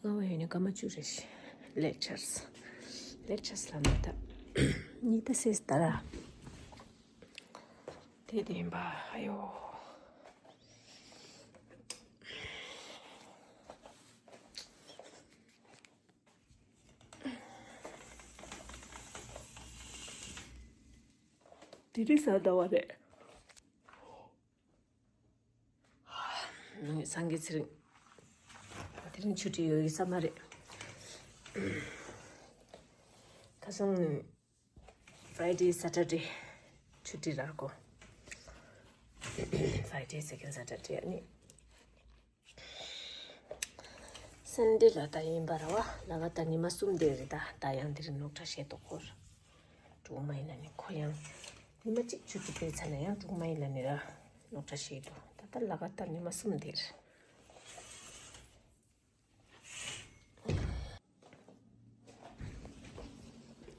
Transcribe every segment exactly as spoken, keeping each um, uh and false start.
ང་བ་ཡོད་ནི་སྐར་མ་བཅུ་རེ་ལེགས་ཆར་ལེགས་ཆར་ལ་མེད་ད། གཉིད་ད་སེས་ད་ར། དེ་དེ་ཡིན་པ་ཨ་ཡོ། དེ་རིང་གཟའ་ཟླ་བ་རེད། སངས་རྒྱས་ཚེ་རིང་། དེ་རིང་ཆུ་ཊི་ཡོད་ཡོད་ས་མ་རེད། ཁ་སང་ནི་Friday Saturday ཆུ་ཊི་རག་གོ། Friday second Saturday ཨ་ནི། སན་ཌེ་ལ་ད་ཡིན་པ་ར་བ་ལ་ག་ད་ཉི་མ་གསུམ་དེ་རེད་ད། ད་ཡང་དེ་རིང་ནོག་ཁྲ་བཤད་དོ་ཁོར། དྲུག་མ་ཡིན་ལ་ནི་ཁོ་ཡང་ཉི་མ་གཅིག་ཆུ་ཊི་སྤྲད་ཚར་ན་ཡང་དྲུག་མ་ཡིན་ལ་ནི་ར་ནོག་ཁྲ་བཤད་དོ། ད་ད་ལ་ག་ད་ཉི་མ་གསུམ་དེ་རེད།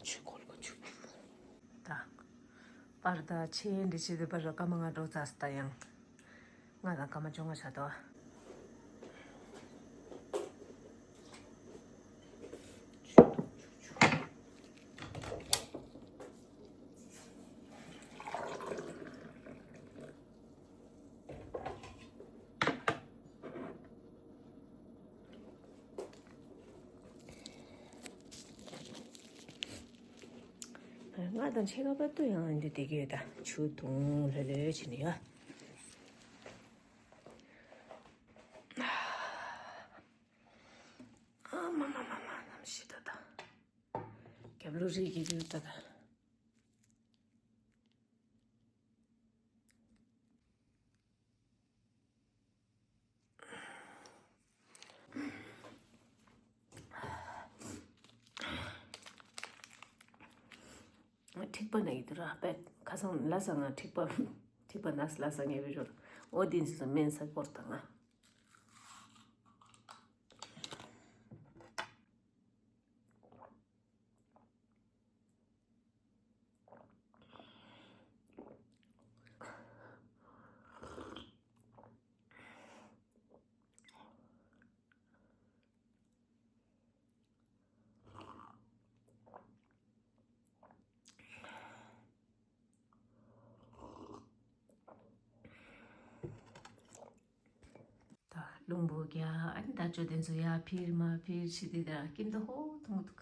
ཆུ་ཁོལ་གོ་ཆུ། ད། པར་ད་ཆེ་འདི་ཆེ་དེ་པར་སྐར་མ་ལྔ་འགྲོ་ཙ་སྟ་ཡང་། ང་དང་སྐར་མ་བཅོ་ལྔ་ཆ་དོ། ང་དང་ཕྱེད་ཀ་བར་དུ་ཡང་འདི་བསྡད་ཀྱི་ཡོད་ད། ཆུ་དུང་ལྷོད་ལྷོད་བྱེད་ནི་ཡོད། ཨ་མ་མ་མ་མ་ནམ་ཞིག་ད་ད། རྒྱབ་ལོགས་རིག་གི་ཡོད་ད་ད། འཁྲིག་པ་ན་ཡི་དུ་ར་པད་ཁ་སང་ལ་ས་ང་འཁྲིག་པ་འཁྲིག་པ་ན་ལ་ས་ངེ་བི་རོ། འོ་དེ་ཚོ་སྨན་ས་སྐོར་དང་ང་། ད་རླུང་བུ་རྒྱག་ཨ་ནི་ད་ཅོ་དེ་ཚོ་ཡར་འཕིར་མར་འཕིར་བྱེད་དེ་ད་སྐྱིད་མདོག་ཧོ་ཐུང་འདུག་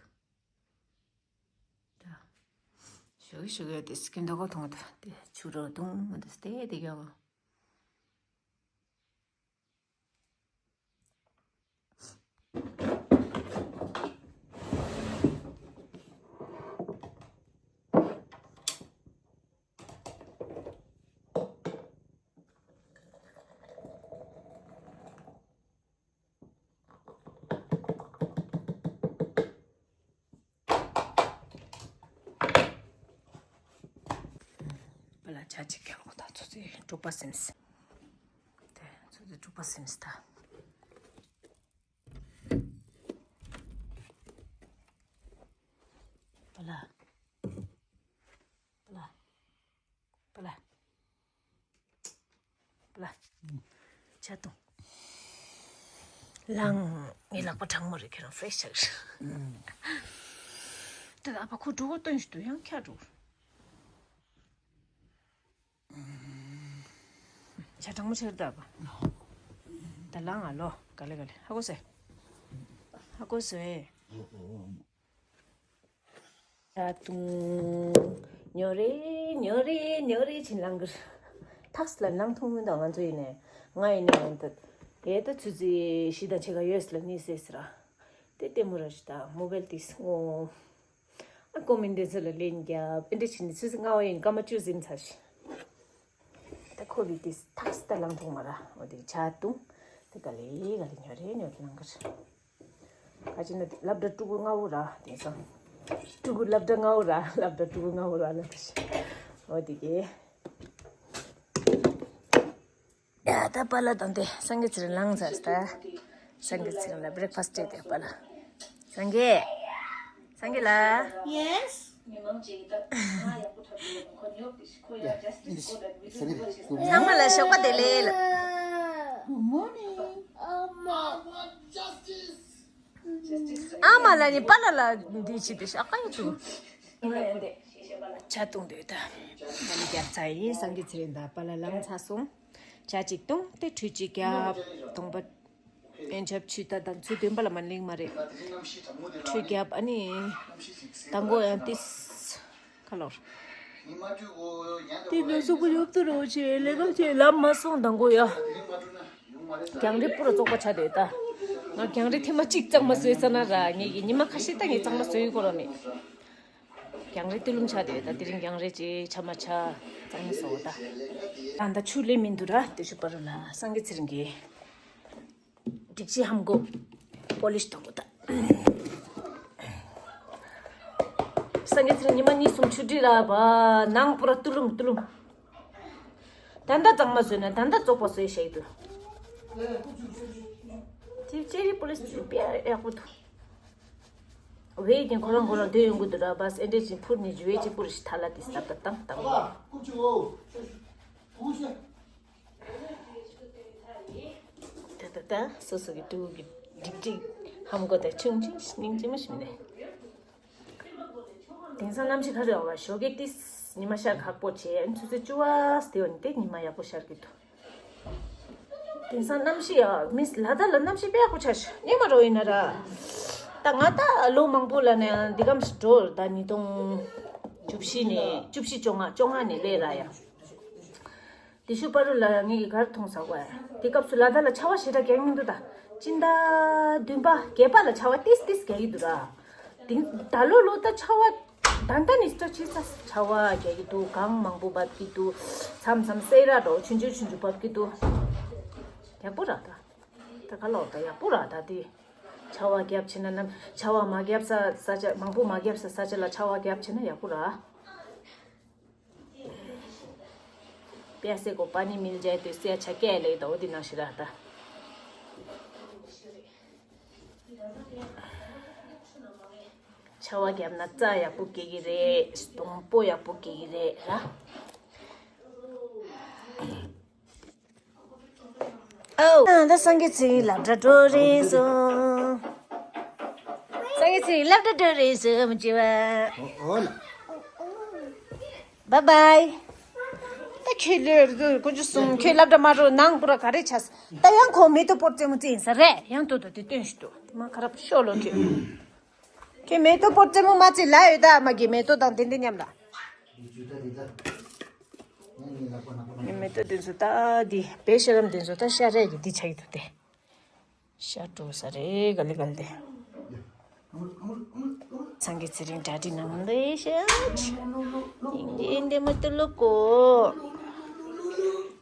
ད་ཞུ་ཞུ་ཡོད་དེ་སྐྱིད་མདོག་ཧོ་ཐུང་འདུག་དེ་ཆུ་རོ་ཐུང་མ་འདུག་སྟེ་དེ་རྒྱག་པ་ལ་ཇ་གཅིག་ཀྱང་འོ་ད་ཚོ་ཚོའི་དྲུག་པ་སིམས། དེ་ཚོ་ཚོའི་དྲུག་པ་སིམས་ད། པ་ལ། པ་ལ། པ་ལ། པ་ལ། ཇ་འཐུང་། ལངས། ངའི་ལག་པ་གྲང་མོ་རེད་ཁྱེད་རང་ཕེ་རེ་ཤི་ཆགས་རེད། དེ་ཨ་ཕ་ཁོ་འགྲོ་གོ་སྟོན་ཞིག་ཏུ་ཡང་ཁྱ་འགྲོ། ཇ་གྲང་མོ་ཆེར་ད་པ། ད་ལངས་ཨ་ལོ་ག་ལེ་ག་ལེ་ཧ་གོ་སེ། ཧ་གོ་སེ། ད་དུང་ཉོ་རེ་ཉོ་རེ་ཉོ་རེ་ཕྱིན་ལང་གི་ཐགས་ལ་ནང་ཐུང་མིན་དང་ང་ཚོ་ཡིན་ནས་ང་ཡིན་ནས་ཡིན་ད་ཡེ་ད་ཚུ་ཚི་ཤི་དང་ཆེ་ག་ཡོད་ལ་ནི་ཟེར་ཟེར་ར་དེ་ལྟད་མོ་ར་ཞི་ད་མོ་བེལ་ཏིས་ངོ་ཨ་ཀོ་མིན་དེ་ཚོ་ལ་ལན་རྒྱབ་ཨེ་འདྲ་ཕྱིན་ནས་ཚུ་ཚི་ང་བ་ཡིན་སྐར་མ་བཅུ་ཟིན་ཚར་ཤི། ད་ཁོ་བི་ཏིས་ཐགས་ད་ལང་ཐུང་མ་ར་འོ་དེ་ཇ་བཏུང་དེ་ག་ལེ་ག་ལེ་ཉོ་རེ་ཉོ་རེ་ལང་གི་རེད། ག་ཅི་ན་སློབ་གྲྭ་ཕྲུ་གུ་ལྔ་བོ་ར་དེང་སང་། ཕྲུ་གུ་སློབ་གྲྭ་ལྔ་བོ་ར་སློབ་གྲྭ་ཕྲུ་གུ་ལྔ་བོ་ར་ལབ་གི་རེད། འོ་དེ་གི། ཡ་ད་པཱ་ལགས་དང་དེ་སངས་རྒྱས་ཚེ་རིང་ལངས་ཚར་ད། སངས་རྒྱས་ཚེ་རིང་ལ་བྷི་རེག་ཕ་སི་ཊི་སྤྲད་དེ་པཱ་ལགས། སངས་རྒྱས། སངས་རྒྱས་ལགས། Yes. ཚང་མ་ལ་ཞོགས་པ་བདེ་ལེགས་ལ། Good morning. I want justice. ཨ་ལ་ནི་པ་ལ་ལ་འདི་ཅི་དེ་ཤ་ཀ་ཡོད་དུ། ཆ་བཏུང་དུས་ད། ཨ་ནི་རྒྱབ་ཚ་ཡིན་སངས་རྒྱས་ཚེ་རིང་དང་པ་ལ་ལངས་ཚ་སོང་། ཇ་གཅིག་བཏུང་སྟེ་ཁྲུས་གཅིག་རྒྱབ་བཏུང་པ། ཨེན་ཆབ་ཆུ་ད་དང་ཚུལ་སྟོན་པ་ལ་མ་གླེང་མ་རེད། ཁྲུས་རྒྱབ་ཨ་ནི། དང་གོ་ཡང་ཏིས། ཁ་ལོར། དེ་ནས་གཟུགས་པོ་ཡོབ་ཏུ་རོ་ཆེ་ལས་ཀ་ཆེ་ལམ་མ་སོང་དང་གོ་ཡ། རྒྱང་རིང་པུ་ར་བཙོག་པ་ཆ་དེ་ད། ང་རྒྱང་རིང་ཐེངས་མ་གཅིག་གཙང་མ་བཟོས་ས་ན་ར་ངེད་ཀྱི་ཉི་མ་ཁ་ཤས་ད་ངས་གཙང་མ་བཟོས་ཡོད་གོ་ར་མེད། རྒྱང་རིང་ཏི་ལུམ་ཆ་དེ་ད་དེ་རིང་རྒྱང་རིང་ཅིག་ཆ་མ་ཆ་གཙང་མ་བཟོ་བ་ད། ད་ད་ཆུ་ལེན་མི་འདུག་ར་དེ་ཆུ་པ་རུ་ལ་སངས་རྒྱས་ཚེ་རིང་གི་སྒྲིག་ཆས་ཧམ་གོ་པོ་ལིཤ་གཏོང་གོ་ད། སངས་རྒྱས་ཚེ་རིང་ཉི་མ་གཉིས་གསུམ་ཆུ་སྒྲིག་ར་བ་ནང་པུ་ར་ཏུ་ལུམ་ཏུ་ལུམ། ད་ལྟ་གཙང་མ་བཟོས་ན་ད་ལྟ་བཙོག་པ་བཟོས་ཤེས་འདུག་དེ་ཅེ་རི་པོ་ལིས་དེ་དཔེ་ཡག་པོ་འདུག་ཝེ་ཀྱིན་ཁོ་རང་ཁོ་རང་སྡོད་ཡོང་གི་འདུག་ར་བ་སེ་འདྲེ་ཅིག་ཕུར་ནས་ཇུ་ཝེ་ཅིག་པུ་རི་ཞིག་ཐ་ལ་དེ་སྟབས་ད་བཏང་བཏང་གོ། ད་ད་ད་སོ་སོ་གི་ཕྲུ་གུ་གི་སྒྲིག་སྒྲིག་ཧམ་གོ་ད་ཆུང་ཆུང་སྙིང་རྗེ་མོ་ཞིག་མིན་ནས། དེང་སང་གནམ་གཤིས་ག་རེ་ཡོད་པ་ཞོགས་ཀས་ཏིས་ཉི་མ་ཤར་ཁག་པོ་བྱས་ཆུ་ཚོད་བཅུ་པ་སྟེ་བ་ནི་དེ་ཉི་མ་ཡག་པོ་ཤར་གི་འདུག་དེང་སང་གནམ་གཤིས་ཡ་མིས་ལ་དྭགས་ལ་གནམ་གཤིས་དཔེ་ཡག་པོ་ཆགས་ཤག་སྙེ་མ་རོ་ཡིན་ན་ར། ད་ང་ད་ལོ་མང་པོ་ལ་ནས་འདི་གམ་ཞིག་འགྲོ་ད་ཉིས་སྟོང་བཅུ་བཞི་ནས་བཅུ་བཞི་བཅོ་ལྔ་བཅོ་ལྔ་ནས་སླེབས་ར་ཡ། དེ་ཤུ་པ་རུ་ལ་ངེད་ཀྱི་གར་མཐོང་ས་གོ་ཨ། དེ་སྐབས་སུ་ལ་དྭགས་ལ་ཆར་པ་ཞེ་དྲག་རྒྱག་མི་འདུག་ད། སྤྱི་ཟླ་བདུན་པ་བརྒྱད་པ་ལ་ཆར་པ་ཏིས་ཏིས་རྒྱག་གི་འདུག་ར། དེ་ད་ལོ་ལོ་ད་ཆར་པ་ད་ལྟ་ནི་སྤྲོ་ཆེ་ས་ཆར་པ་རྒྱག་གི་འདུག་གངས་མང་པོ་འབབ་ཀྱི་འདུག་མཚམས་མཚམས་སེ་ར་འགྲོ་ཆུང་ཆུང་ཆུང་ཆུང་འབབ་ཀྱི་འདུག་ཡག་པོ་ར་ད། ད་ག་ལོ་ད་ཡག་པོ་ར་ད་དེ། ཆར་པ་རྒྱབ་ཆེ་ན་ནམ་ཆར་པ་མ་རྒྱབ་ས་ས་ཆ་མང་པོ་མ་རྒྱབ་ས་ས་ཆ་ལ་ཆར་པ་རྒྱབ་ཆེ་ན་ཡག་པོ་ར། པེ་སེ་གོ་པ་ནི་མིལ་ཇའི་དུས་སེ་ཆ་ཀེ་ལེ་དོ་འོ་དི་ནང་ཞི་ར་ད། ཆར་པ་བརྒྱབ་ན་རྩྭ་ཡག་པོ་སྐྱེ་གི་རེད། སྡོང་པོ་ཡག་པོ་སྐྱེ་གི་རེད་ར། ཨོ། ད་སངས་རྒྱས་ཚེ་རིང་སློབ་གྲྭ་འགྲོ་རེད་སོང་། སངས་རྒྱས་ཚེ་རིང་སློབ་གྲྭ་འགྲོ་རེད་སོང་མ་བྱེད་པ། ཨོ་ལ། བཱའི་བཱའི། ད་ཁྱོད་ལོས་དཀོན་མཆོག་གསུམ་ཁྱོད་སློབ་གྲྭ་མ་འགྲོ་ནང་པུ་ར་ག་རེ་ཆགས། ད་ཡང་ཁོ་མེ་ཏོག་སྤོར་རྩེད་མོ་རྩེ་ཡིན་ས་རེད། ཡང་ཏོ་ཏོ་དེ་སྟོན་ཞིག་ཏུ་དེ་མ་ཁ་རབ་ཤོ་ལོ་ཁྱོད། ཁྱོད་མེ་ཏོག་སྤོར་རྩེད་མོ་མ་རྩེ་ལ་ཡོད་ད་མ་གི་མེ་ཏོག་དང་དེ་འདི་མཉམ་ལ། ངས་མེ་ཏོག་འདི་ཚོ་ད་འདི་བེ་ཤ་རམ་འདི་ཚོ་ད་ཤ་རས་ཀྱི་འདི་ཆགས་ཀྱི་འདུག་སྟེ། ཤ་འགྲོ་ས་རེད་ག་ལེ་ག་ལེ། སངས་རྒྱས་ཚེ་རིང་གྲ་སྒྲིག་ནང་ལས་ཤ་ཆ། ཡིན་འདི་མ་ཏུ་ལུ་ཀོ།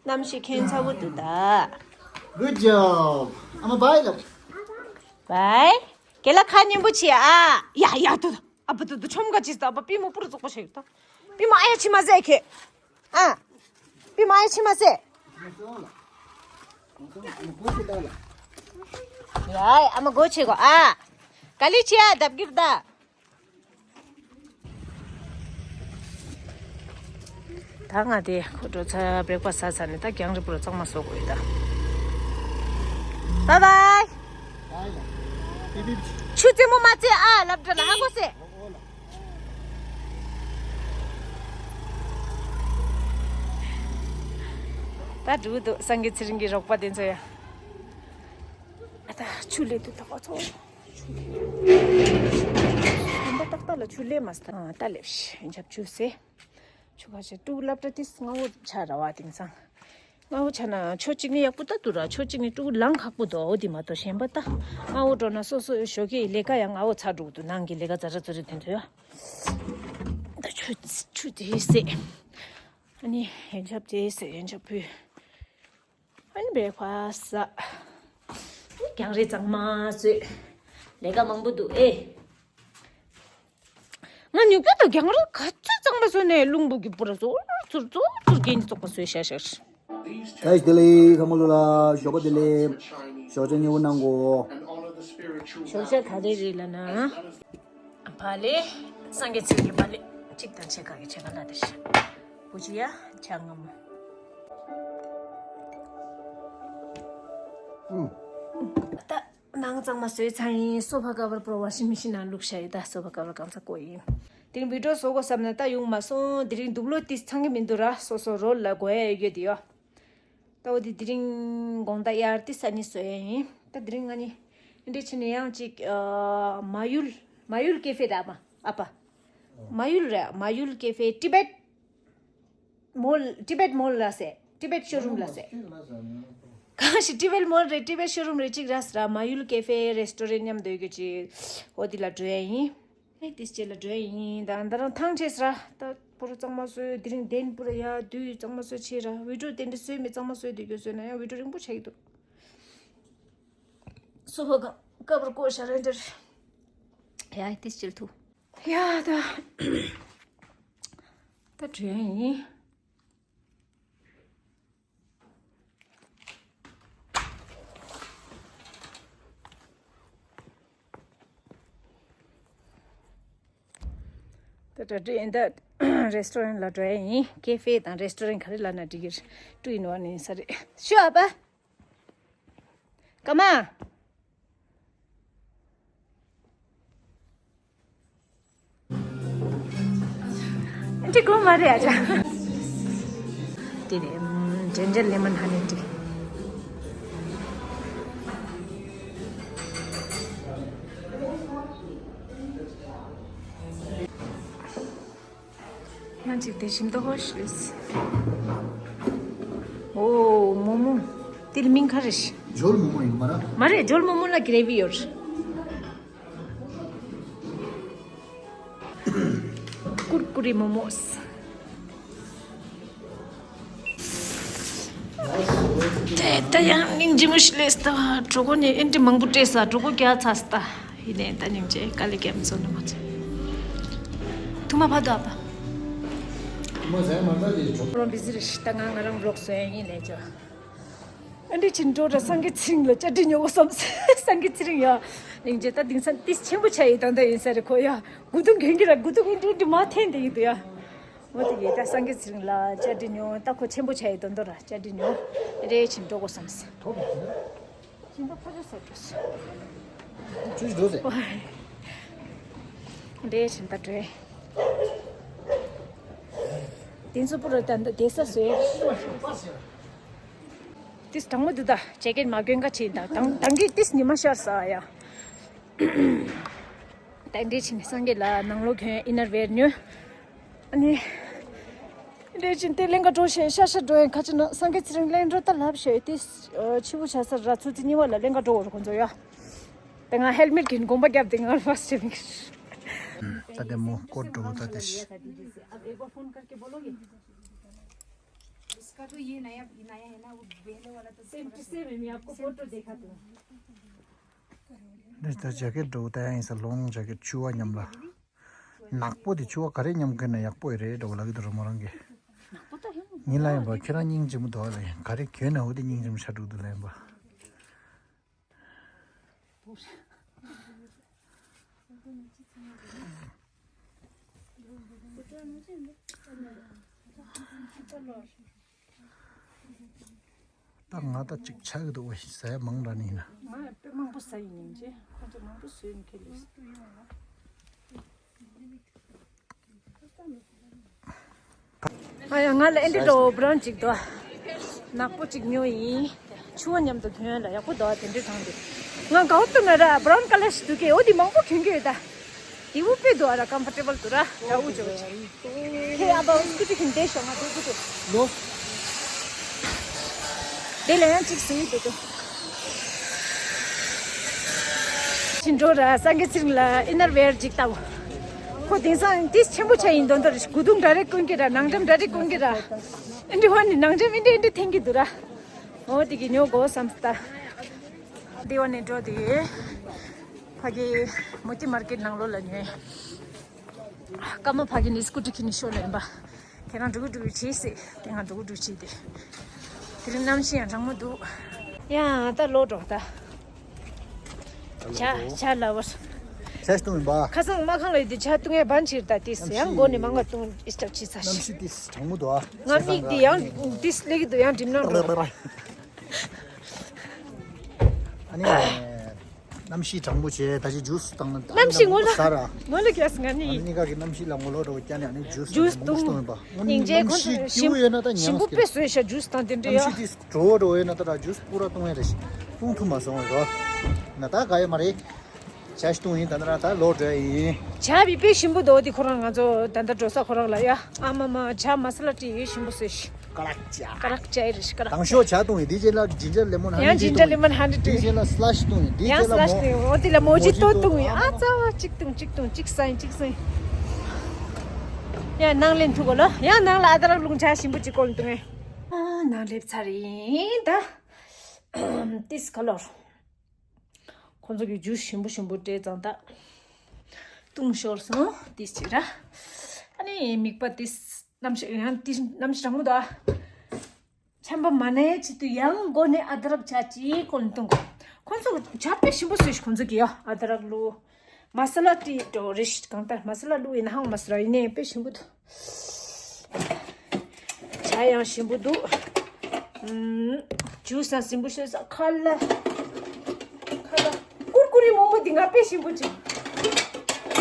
གནམ་གཤིས་ཁྱོད་ཚ་བོ་འདུག་ད། Good job. I'm a bye. Bye. ཁྱེད་ལ་ཁ་སྙན་པོ་བྱེད་ཨ། ཡ་ཡ་ཏོ་ཏོ། ཨ་པ་ཏོ་ཏོ་ཆོམ་ག་ཅིས་ཏོ་ཨ་པ་པི་མོ་པུ་རུ་རྫོགས་པ་ཤེས་ཡོད་ཏོ། པི་མོ་ཨ་ཡ་ཆི་མ་ཟེ་ཁེ། ཨ། པི་མོ་ཨ་ཡ་ཆི་མ་ཟེ། ཡ་ཨ་མ་གོ་ཆེ་གོ་ཨ། ག་ལི་ཆི་ཨ་དབ་གིར་ད། ད་ང་དེ་ཁོ་འགྲོ་ཚར་བེག་པ་ཟ་ཚར་ནས་ད་རྒྱང་རིང་པོ་རུ་གཙང་མ་བཟོ་དགོས་ཡོད་ད། བཱའི་བཱའི། ཆུ་རྩེད་མོ་མ་རྩེ་ཨ་ལབ་འདྲ་ལ་ཧ་གོ་སེ། ད་འགྲོ་འདུག་སངས་རྒྱས་ཚེ་རིང་གི་རོགས་པ་དེ་ཚོ་ཡ། ཨ་ད་ཆུ་ལས་དུ་ད་ག་ཚོ། ཆུ་ལས། དུམ་པ་ཏག་ཏག་ལ་ཆུ་ལས་མ་སྟ་ད་ལེབ་ཤི་འཇབ་ཆུ་སེ། ཆུ་ཁ་ཤས་ཀྲུག་སློབ་གྲྭ་ཏིས་སྔ་བོ་ཆ་ར་བ་དེང་སང་། སྔ་བོ་ཆ་ན་ཆོ་གཅིག་ནི་ཡག་པོ་ལྟ་འདུག་ར་ཆོ་གཅིག་ནི་ཀྲུག་ལང་ཁག་པོ་འདུག་འོ་དེ་མ་གཏོགས་གཞན་པ་ལྟ། སྔ་བོ་འགྲོ་ན་སོ་སོ་ཞོགས་ཀས་ལས་ཀ་ཡང་སྔ་བོ་ཚར་འགྲོ་གི་འདུག་ནང་གི་ལས་ཀ་ཛ་ར་ཛ་ར་དེ་ཚོ་ཡ། ད་ཆུ་ཆུ་དེ་སེ། ཨ་ནི་ཡན་ཆབ་དེ་སེ་ཡན་ཆབ་བུ། ཨ་ནི་བེག་ཕ་ས། ཨ་ནི་རྒྱང་རིང་གཙང་མ་བཟོས། ལས་ཀ་མང་པོ་འདུག་ཨེ། ང་ཉུག་ཀྱོ་དང་རྒྱང་རིང་ག་ཚོད་གཙང་མ་བཟོས་ནས་རླུང་བུ་གི་པུ་ར་ཟོར་ཟོར་ཟོར་ཟོར་རྒྱན་གྱི་བཙོག་པ་བཟོས་ཤག་ཤག་ད་ཞི་བདེ་ལེགས་ཁ་མོ་ལོ་ལ་ཞོགས་པ་བདེ་ལེགས། ཞོགས་ཇ་མཉེས་པོ་གནང་གོ། ཞོགས་ཇ་ག་རེ་རེད་ལབ་ན། བ་ལེ། སངས་རྒྱས་ཚེ་རིང་གི་བ་ལེ། གཅིག་དང་ཕྱེད་ཀ་གི་ཕྱེད་ཀ་ལ་དེ་ཤི། བུ་ཅི་ཡ་ཇ་ང་མོ། ཨུ། ད། ནང་གཙང་མ་བཟོས་ཚར་ཡིན། སོ་ཕ་ཀ་བར་པོ་ཝ་ཤིང་མེ་ཤིན་ནང་བླུགས་བཞག་ཡོད། ད་སོ་ཕ་ཀ་བར་གང་ཚ་བཀོག་ཡིན། དེ་རིང་བི་ཌིའོ་བཟོ་དགོས་བསམ་ན་ད་ཡོང་མ་སོང་། དེ་རིང་སྡུག་ལོ་ཏིས་ཚང་གི་མི་འདུག་ར། སོ་སོ་རོལ་ལ་དགོས་ཡ་ཡོད་དེ་ཡོད། ད་འོ་དེ་དེ་རིང་དགོང་དག་དབྱར་ཏིས་ཨ་ནི་བཟོ་ཡ་ཡིན། ད་དེ་རིང་ང་ནི་འདི་འདྲ་བྱས་ནས་ཡང་ཅིག་ཨ། མ་ཡུལ་མ་ཡུལ་ཀེ་ཧྥེ་ར་མ་ཨ་ཕ། མ་ཡུལ་ར་མ་ཡུལ་ཀེ་ཧྥེ་ཏི་བེད་མོལ། ཏི་བེད་མོལ་ལ་ཟེར། ཏི་བེད་ཤོ་རུམ་ལ་ཟེར། གང་ཞིག་ཏི་བེད་མོལ་རེད། ཏི་བེད་ཤོ་རུམ་རེད། གཅིག་ར་ཟེར་ར། མ་ཡུལ་ཀེ་ཧྥེ་རེ་སི་ཊོ་རན་མཉམ་དུ་ཡོད་རྒྱུ་ཅིག་འོ་དེ་ལ་འགྲོ་ཡ་ཡིན། ཨེ་དེ་རྗེས་ལ་འགྲོ་ཡ་ཡིན། ད་ད་རང་ཐང་ཆད་ཟེར་ར། ད་པུ་རུ་གཙང་མ་བཟོས། དེ་རིང་གདན་པུ་རུ་ཡ་དུས་གཙང་མ་བཟོས་བྱས་ར། བི་ཌིའོ་དེ་འདྲ་བཟོས་མེད། གཙང་མ་བཟོས་དེ་གྱོད་བཟོས་ན་ཡང་བི་ཌིའོ་རིང་པོ་ཆགས་ཀྱི་འདུག་སོ་ཕ་གང་ཀ་བར་བཀོག་ཤ་རེ་འདྲ། ཡ་དེ་སྤྱིར་ཐུ། ཡ་ད། ད་བྲོས་ཡིན། ད་ད་འདྲ་ཡིན། ད་རེ་སི་ཊོ་རན་ལ་འགྲོ་ཡ་ཡིན། ཀེ་ཧྥེ་དང་རེ་སི་ཊོ་རན་ག་རེ་ལབ་ན་འགྲིག་གི་རེད། ཀྲུ་ཡིན་བ་ནི་ས་རེད། ཤུ་ཨ་པ། ཀ་མ། འདི་གོ་མ་རེད་ཨ་ཅག་དེ་ནས་འདྲེན་འདྲེན་ལེ་མོན་ཧ་ནི་འདི། ང་ཅིག་དེ་བཞིན་དུ་ཧོ་ཤེས། ཨོ་མོ་མོ། དེ་ལ་མིང་ག་རེ་ཞིག་ཇོལ་མོ་མོ་ཡིན་མ་ར། མ་རེད། ཇོལ་མོ་མོ་ལ་གི་རེ་བི་ཡོད། ཀུར་ཀུ་རེ་མོ་མོས། དེ་ད་ཡང་སྙིང་རྗེ་མོ་ཞིག་ལས་ད། གྲོད་ཁོག་ནས་ཨེ་འདྲ་མང་པོ་སྤྲད་ས། གྲོད་ཁོག་རྒྱགས་ཚར་ས་ད། ཡིན་ནའི་ད་སྙིང་རྗེ། དཀའ་ལས་རྒྱབ་མཚོན་ནི་མ་ཚོད། ཐུ་མ་ཕ་དོ་ཨ་ཕ། ཐུ་མ་ཟ་ཡ་མ་ད་ལས་གྲོད་ཁོག་རང་བི་ཟི་རེད་ཤི། ད་ང་ང་རང་བི་ལོག་བཟོ་ཡ་ཡིན་ལས་ཅོ། ཨ་འདྲི་ཕྱིན་འགྲོ་ར། སངས་རྒྱས་ཚེ་རིང་ལ་བཅར་འདྲི་ཉོ་གོ་བསམ། སངས་རྒྱས་ཚེ་རིང་ཡ། སྙིང་རྗེ། ད་དེང་སང་ཏིས་ཆེན་པོ་ཆགས་ཡི་ད་ད་ཡིན་ས་རེད་ཁོ་ཡ། དགུ་ཐུང་གྱོན་གྱི་ར། དགུ་ཐུང་ཨེ་འདྲི་འདྲི་མ་འཐེན་དེ་ཡི་དུ་ཡ། འོ་དེ་གི་ད་སངས་རྒྱས་ཚེ་རིང་ལ་བཅར་འདྲི་ཉོ། ད་ཁོ་ཆེན་པོ་ཆགས་ཡི་དོན་དོ་ར། བཅར་འདྲི་ཉོ་རེ་ཕྱིན་འགྲོ་གོ་བསམ། ཐོབ་ཡ། ཕྱིན་ད་ཕ་ཇོ་ས་འགྲོ་སོང་། ཆུ་འགྲོ་ཟེར། རེ་ཕྱིན་ད་འགྲོ། དེ་ཚོ་པུ་ར་ད་འདི་བསྡད་ས་བཟོས། ཏིས་དྲང་མོ་འདུག་ད་ཇེ་ཀེད་མ་གྱོན་ཁ་ཕྱིན་ད། དང་དང་གི་ཏིས་ཉི་མ་ཤར་ས་ཡ། ད་འདྲི་ཕྱིན་སངས་རྒྱས་ལ་ནང་ལོགས་གྱོན་ཨི་ནར་ཝེར་ཉོས། ཨ་ནི་འདྲི་ཕྱིན་དེ་ལེན་ག་འགྲོ་ཤེས། ཤ་ཤ་འགྲོ་ཡིན་ཁ་ཅིག་ན། སངས་རྒྱས་ཚེ་རིང་ལེན་འགྲོ་ད་ལབ་ཤེས་ཏིས། ཕྱི་བོ་ཆ་ས་ར་ཚོ་ཚི་གཉིས་བ་ལ་ལེན་ག་འགྲོ་བར་ཁོང་ཚོ་ཡ། ད་ང་ཧེལ་མེཊ་གྱོན་དགོངས་པ་བརྒྱབ་སྟེ་ང་ཕར་སྟེ་མིག་ད་དེ་མོ་སྐོར་འགྲོ་ད་དེ་ཤི། इसका तो ये नया नया है ना, वो पहले वाला तो सेम टू सेम है। मैं आपको फोटो देखा तो। འདི་ལྟར་ཇེ་ཀེད་འགྲོ་ད་ཡིན་ས། ལོང་ཇེ་ཀེད་ཆུ་བ་མཉམ་ལ། ནག་པོ་དེ་ཆུ་བ་ག་རེ་མཉམ་གྱོན་ན་ཡག་པོ་ཡོད་རེད་འགྲོ་ལ་གི་འདུག་ར་མོ་རང་གི། ཉིན་ལ་ཡིན་པ་ཁྱེད་རང་སྙིང་རྗེ་མོ་འདུག་ལ་ཡིན། ག་རེ་གྱོན་ན་འོ་དེ་སྙིང་རྗེ་མོ་ཆགས་འགྲོ་འདུག་ལ་ཡིན་པ། ད་ང་ད་ཅིག་ཆགས་ཀྱི་འདུག་བ། ཟ་ཡ་མང་དྲགས་ནི་ཡིན་ན། ང་དཔེ་མང་པོ་ཟ་ཡི་ཡིན་ཅེ། ཁོང་ཚོ་མང་པོ་ཟོས་ཡིན་ཁེ་ལས། ཨ་ཡ། ང་ལ་ཨེ་འདྲ་འགྲོ་བ་རོན་ཅིག་འདུག་ནག་པོ་ཅིག་ཉོ་ཡིན། ཆུ་བ་མཉམ་དུ་གྱོན་ལ་ཡག་པོ་འདུག་དེ་འདྲའི་གང་འདུག་ང་གའོ་ཏུ་ན་ར་བ་རོན་ཀ་ལར་ཞིག་འདུག་གས། འོ་དེ་མང་པོ་གྱོན་གྱི་ཡོད་ད། དེ་བུ་དཔེ་འདུག་ཨ་ར། ཀམ་ཕོར་ཊེ་བལ་འདུག་ར། ཡག་པོ་ཅིག་ཡོད་ཅིག་ཁྱེད་ཨ་ཕ་སྐུ་ཊི་ཁྱིམ་བསྡད་ཤོག་ང་འགྲོ་གི་འདུག་ལོ། དེ་ལ་ཡང་གཅིག་ཟིན་འདུག་དོ། ཅི་འགྲོ་ར། སངས་རྒྱས་ཚེ་རིང་ལ་ཨི་ནར་ཝེར་ཅིག་ལྟ་བུ། ཁོ་དེང་སང་ཏིས་ཆེན་པོ་ཆགས་ཡིན་དོན་དོ་རེད། གུ་དུང་འདྲ་རེ་གོན་གྱི་ར། ནང་འགྲམ་འདྲ་རེ་གོན་གྱི་ར། ཨེ་འདྲི་བ་ནི་ནང་འགྲམ་ཨེ་འདྲི་ཨེ་འདྲི་འཐེན་གྱི་འདུག་ར། འོ་དེ་གི་ཉོ་དགོས་བསམ་སྟ། དེ་བ་ནས་འགྲོ་དེ། ཕ་གི་མོ་ཏི་མར་ཀེཊ་ནང་ལོགས་ལ་ཉོས། སྐར་མ་ཕ་གི་ནས་སྐུ་ཊི་ཁྱེར་ནས་ཤོག་ལབ་པ། ཁྱེད་རང་འགྲོ་གི་འགྲོ་གི་བྱེད་ཟེར། དེ་ང་འགྲོ་གི་འགྲོ་བྱེད་དེ། དེ་རིང་གནམ་གཤིས་ཡང་གྲང་མོ་འདུག་ཡང་ད་ལོག་འགྲོ་ད། ཇ་ཇ་ལ་བར། ཇ་བཏུང་ཡིན་པ། ཁ་སང་མ་ཁང་ལ་ཡོད་དུས་ཇ་བཏུང་ཡས་བན་ཕྱིར་ད་ཏིས་ཡང་སྒོ་ནས་མང་ག་བཏུང་ཨིས་ཏབ་བྱེད་ས་ཞིག་གནམ་གཤིས་ཏིས་གྲང་མོ་འདུག་ཨ། ང་མིག་འདི་ཡང་ཏིས་སླེ་གི་འདུག་ཡང་འགྲིམ་ན་འགྲོ། ཨ་ནི། གནམ་གཤིས་གྲང་མོ་བྱས། ད་ཅི་ཇུས་བཏང་ན་གནམ་གཤིས་ངོ་ལ་ཟ་ར། ངོ་ལ་རྒྱག་ང་ནི། ཨ་ནི་གཉིས་ཀ་གི་གནམ་གཤིས་ལ་ངོ་ལོག་འགྲོ་བ་སྐྱ་ནས་ཨ་ནི་ཇུས་ཇུས་མང་པོ་བཏུང་ཡིན་པ། ཨ་ནི་ཉིན་མཇལ་གནམ་གཤིས་སྐྱིད་པོ་ཡོད་ན་ད་ཉལ་ཞིམ་པོ་དཔེ་བཟོས་ཤག་ཇུས་དང་དེ་འདྲ་ཡ། གནམ་གཤིས་དེ་དྲོ་བོ་འགྲོ་ཡོད་ན་ད་ར་ཇུས་པུ་ར་བཏུང་ཡ་རེད་ཤག་བཏུང་ཐུབ་མ་སོང་བ་རོ། ན་ད་ག་ཡོད་མ་རེད། ཇ་ཞིག་བཏུང་ཡིན། ད་ནི་ར་ད་ལོག་འགྲོ་ཡ་ཡིན། ཇ་བི་དཔེ་ཞིམ་པོ་འདུག་དེ་ཁོ་རང་ང་ཚོ་ད་ལྟ་འགྲོ་ས་ཁོ་རང་ལ་ཡ། ཨ་མ་མ་ཇ་མ་ས་ལ་ཏི་ཡོད་ཞིམ་པོ་བཟོས་ཤག་ཀ་རག་ཅ། ཀ་རག་ཅ་ཡི་རེད་ཤག་ཀ་རག་དང་ཤོག་ཇ་བཏུང་ཡིན། དེའི་རྗེས་ལ་ཇིན་ཇར་ལེ་མོན་ཧ་ནི་ཡང་ཏི་ཇིན་ཇར་ལེ་མོན་ཧ་ནི་ཏི། དེའི་རྗེས་ལ་སི་ལ་ཤི་བཏུང་ཡིན། དེའི་ཡང་རྗེས་ལ་སི་ལ་ཤི་མོ་བཏུང་ཡིན། འོ་དེ་ལ་མོ་ཇི་མོ་ཇི་ཏོ་ཏོ་བཏུང་ཡིན། ཨ་ཨ་ཙ་བ་གཅིག་བཏུང་གཅིག་བཏུང་གཅིག་ཟ་ཡིན་གཅིག་ཟ་ཡིན། ཡང་ནང་ལེན་ཐུག་གོ་ལ། ཡང་ནང་ལ་ཨ་ད་རག་ལུང་ཇ་ཞིམ་པོ་གཅིག་བསྐོལ་བཏུང་ངས། ཨ་ནང་སླེབས་ཚར་ཡིན་ད། ཏིས་ཁ་ལོར། ཁོང་ཚོ་གི་ཇུས་ཞིམ་པོ་ཞིམ་པོ་སྤྲད་ཙང་ད་བཏུང་ཤོར་སོང་། དེ་ཅི་ར། ཨ་ནི་མིག་པ་དེ་གནམ་གཤིས་ཡང་དེ་གནམ་གཤིས་གྲང་མོ་འདུག་ཨ། ཆམ་པ་མ་ནའི་ཆེད་དུ་ཡང་སྒོ་ནས་ཨ་ད་རག་ཇ་ཅིག་བསྐོལ་ནས་བཏུང་དགོས། ཁོང་ཚོ་ཇ་དཔེ་ཞིམ་པོ་བཟོས་ཤག་ཁོང་ཚོ་གི་ཡ་ཨ་ད་རག་བླུགས། མ་ས་ལ་ཏི་འགྲོ་རེ་ཞིག་གང་ལྟར་མ་ས་ལ་བླུགས་ཡིན་ན་ཧང་མ་ས་ལ་ཡིན་ནའི་དཔེ་ཞིམ་པོ་འདུག་ཇ་ཡང་ཞིམ་པོ་འདུག་ཨུམ། ཇུས་ཡང་ཞིམ་པོ་བཟོས་ས། ཁ་ལ། ཁ་ལ། ཀུར་ཀུ་རེ་མོག་མོག་འདི་ང་དཔེ་ཞིམ་པོ་བྱུང་།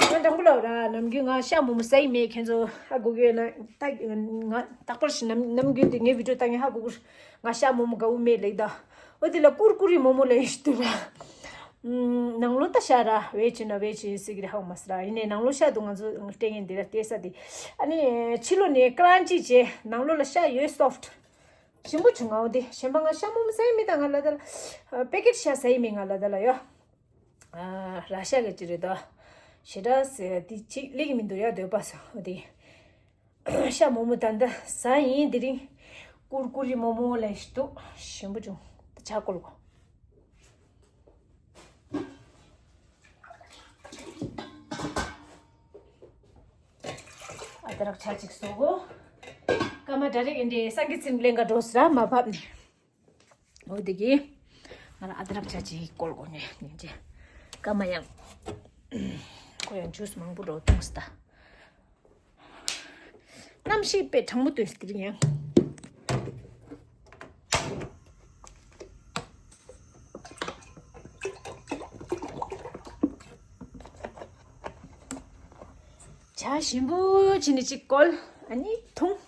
ང་དྲང་པོ་ལབ་ར། ནམ་རྒྱུན་ང་ཤ་མོག་མོག་ཟ་ཡི་མེད། ཁྱེད་ཚོ་ཧ་གོ་གི་ཡོད་ན། ད་ང་རྟག་པར་ཞིག་ནམ་ནམ་རྒྱུན་དུ་ངའི་བི་ཌིའོ་ལྟ་མཁན་ཧ་གོ་གི། ང་ཤ་མོག་མོག་དགའ་བོ་མེད་ལབ་ད། འོ་དེ་ལ་ཀུར་ཀུ་རེ་མོག་མོག་ལབ་ཡོད་ཤི་དུ་ར། ཨུམ། ནང་ལོགས་ད་ཤ་ར་བེ་ཇི་ན་བེ་ཇི་ཟེར་གི་རེད་ཧ་གོ་མ་སོང་ར། ཡིན་ནའི་ནང་ལོགས་ཤ་འདུག་ང་ཚོ་སྤྲད་མཁན་འདི་ལ་སྟེར་ས་དེ། ཨ་ནི་ཕྱི་ལོགས་ནས་ཀྲན་ཅི་བྱས། ནང་ལོགས་ལ་ཤ་ཡོད་སོཕ་ཊི། ཞིམ་པོ་བྱུང་། ང་འོ་དེ་གཞན་པ་ང་ཤ་མོག་མོག་ཟ་ཡི་མེད་ད། ང་ལ་ད་ལ་པེ་ཀེ་ཊི་ཤ་ཟ་ཡི་མེད། ང་ལ་ད་ལ་ཡོ། ཨ་ར་ཤ་གི་ཅི་རེད་ད། ཞེ་དྲག་ཟེར་དེ་ཅིག་ལེགས་མི་འདུག་ཡ། འདོད་པ་ཟ་འོ་དེ། ཤ་མོག་མོག་ད་ལྟ་ཟ་ཡིན། དེ་རིང་ཀུར་ཀུ་རེ་མོག་མོག་ལབ་ཤི་འདུག་ཞིམ་པོ་བྱུང་། ད་ཇ་བསྐོལ་དགོས། ཨ་ད་རག་ཇ་ཅིག་བཟོ་གོ། སྐར་མ་ཌ་རེག་ཨིན་དྲེ་སངས་རྒྱས་ཚིམ་ལེན་ག་འགྲོ་ཟེར་མ་བབས་ནས། འོ་དེ་གི་ང་ལ་ཨ་ད་རག་ཇ་ཅིག་བསྐོལ་དགོས་ནས་ནས་ཅེ། སྐར་མ་ཡང་ཁོ་ཡང་ཇུས་མང་པོ་འགྲོ་བཏུང་སི་ད། གནམ་གཤིས་དཔེ་གྲང་མོ་སྟོན་སི་དེ་རིང་ཡང་། ཇ་ཞིམ་པོ་བྱིན་ནས་གཅིག་བསྐོལ། ཨ་ནི་འཐུང་།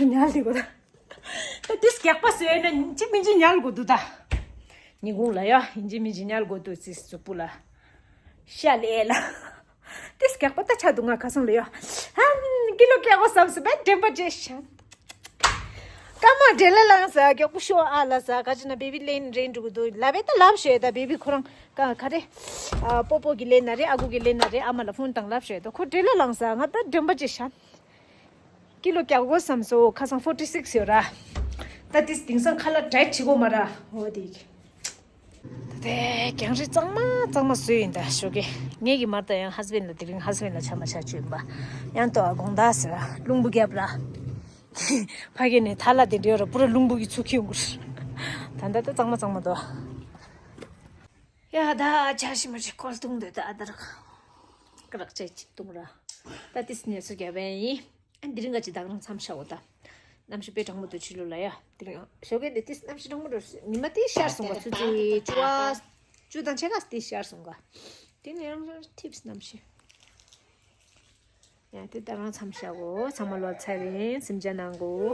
ཉལ་ལི་གོ་ད། ད་དེ་སྐྱག་པ་ཟོས་ན་ཅི་མིན་ཅི་ཉལ་དགོས་འདུག་ད། ཉིན་གུང་ལ་ཡ་ཡིན་ཅི་མིན་ཅི་ཉལ་དགོས་འདུག་ཙི་གཟུགས་པོ་ལ། ཤ་ལས་ལ། དེ་སྐྱག་པ་ད་ཆ་འདུག་ང་ཁ་སང་ལ་ཡ། ཧམ། ཀི་ལོ་སྐྱག་པ་བསམ་སོང་བས་དྲན་པ་བརྗེད་ཤག་སྐར་མ་འདྲེ་ལ་ལངས་ས་སྐྱག་པ་ཤོ་ཨ་ལ་ས་ག་ཅི་ན་བེ་བི་ལེན་རེན་འགྲོ་གི་འདུག་ལབ་པས་ད་ལབ་ཤོད་ད་བེ་བི་ཁོ་རང་ག་ག་རེ། ཨ་པོ་པོ་གི་ལེན་ན་རེད། ཨ་ཁུ་གི་ལེན་ན་རེད། ཨ་མ་ལ་ཕོན་བཏང་ལབ་ཤོད་ད་ཁོ་འདྲེ་ལ་ལངས་ས་ང་ད་དྲན་པ་བརྗེད་ཤག་ཀི་ལོ་སྐྱག་པ་བསམ་སོང་ཁ་སང་ཕོར་ཊི་སིགས་ཡོད་ར། ད་དེ་དེང་སང་ཁ་ལག་ཌའེ་ཊི་བྱེད་དགོས་མ་ར། འོ་དེ་གི། ད་དེ་རྒྱང་རིང་གཙང་མ་གཙང་མ་བཟོས་ཡིན་ད་ཞོགས་ཀས། ངེད་ཀྱི་མར་ད་ཡང་ཧས་བྷེན་ལ་དེ་རིང་ཧས་བྷེན་ལ་ཆ་མ་ཆ་བཅོས་ཡིན་པ། ཡང་ཏོ་ཨ་དགོང་དག་ཟེར་ར་རླུང་བུ་རྒྱབ་ར། ཕ་གི་ནས་ཐ་ལ་དེ་འདྲ་ཡོད་ར་པུ་ར་རླུང་བུ་གི་ཚུགས་ཁྱི་ཡོང་གི་ར། ད་ད་ད་གཙང་མ་གཙང་མ་འདུག་ཡ་ད་ཇ་ཞིམ་པོ་ཅིག་བསྐོལ་བཏུང་འདོད་ད་ཨ་ད་རག་ཀ་རག་ཅིག་བཏུང་ར། ད་དེ་སི་ཉལ་ས་རྒྱབ་པ་ཡིན། ཨ་འདི་རིང་ག་ཅིག་ད་ག་རང་མཚམས་བཞག་འོ་ད། གནམ་གཤིས་དཔེ་གྲང་མོ་འདུག་ཕྱི་ལོགས་ལ་ཡ། དེ་རིང་ཞོགས་ཀས་འདི་དེ་གནམ་གཤིས་གྲང་མོ་འདུག་ཉི་མ་དེ་ཤར་སོང་ག་ཆུ་ཚོད་བཅུ་པ། བཅུ་དང་ཕྱེད་ཀ་དེ་ཤར་སོང་ག་དེ་ནས་རང་རང་ཐིབས་གནམ་གཤིས། ཡ་དེ་ད་ག་རང་མཚམས་བཞག་འོ། ཚང་མ་ལོ་ཚར་རིང་སེམས་ཅན་གནང་གོ།